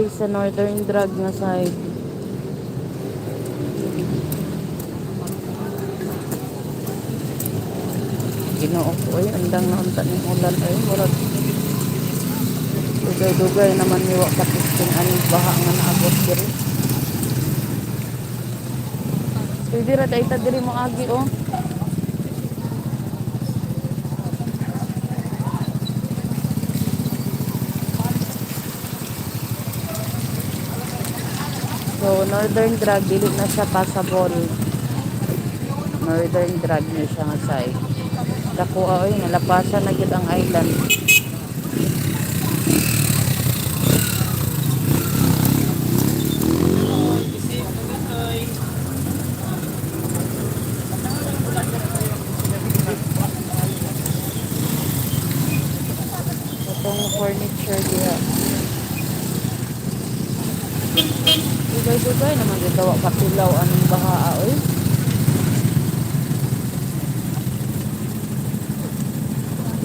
Diri sa Northern Drug nga side. Ginoo ko oy, andang na unta ning ulan ay, murag dugay-dugay naman ni wa katisting ani baha nga naabot diri. Pwede ra dai ta diri mo agi oh. So Northern Drug, dili na siya passable. Northern Drug ni siya nga side. Dako oy, nalapasan na gyud ang island. Katong furniture diha. Dugay-dugay naman dito wa katilaw anong baha oy.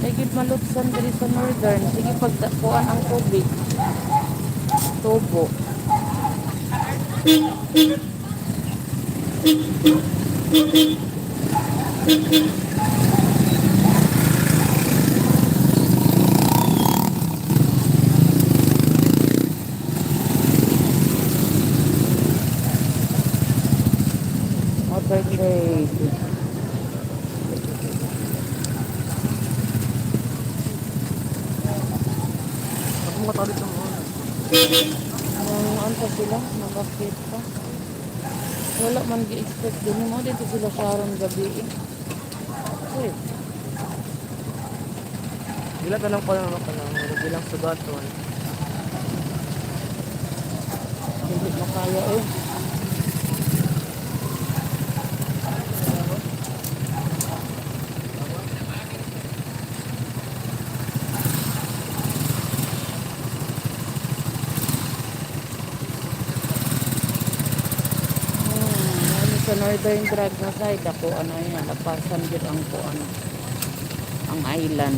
Lagi malutsan diri sa Northern. Sige, pagdakuan ang tubig. Tubo. Motor trade. Ako matalit ng mga. Ang ano sila, nakakita. Wala man gi-expect din mo dito sila Sharon gabi eh. Uy, Dila tanong ko lang ako lang. Bilang sugaton. Hindi makaya eh. Ano sa Northern Drag na side ako, ano yan, lapasan gyud ang kuan, ang island.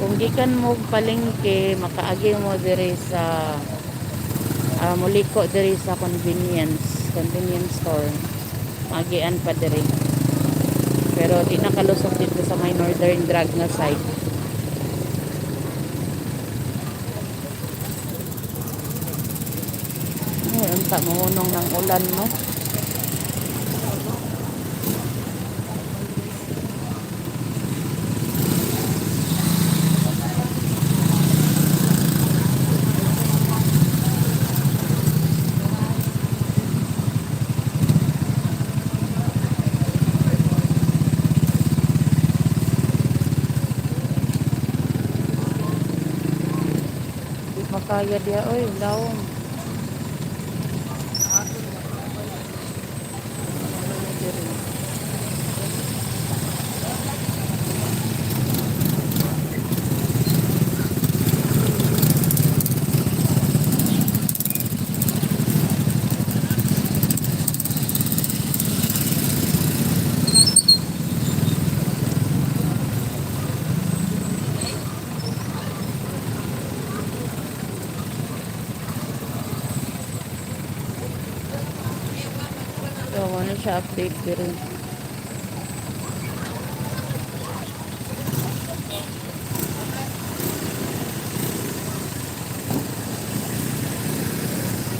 Kung gikan mo palengke, makaagi mo diri sa muliko diri sa convenience store. Magian pa diri. Pero di nakalusot dito sa may Northern Drug nga side. Ay, unta mohunong ng ulan, no? Di makaya diha oy, lawom. Diri. So, ano siya update diri.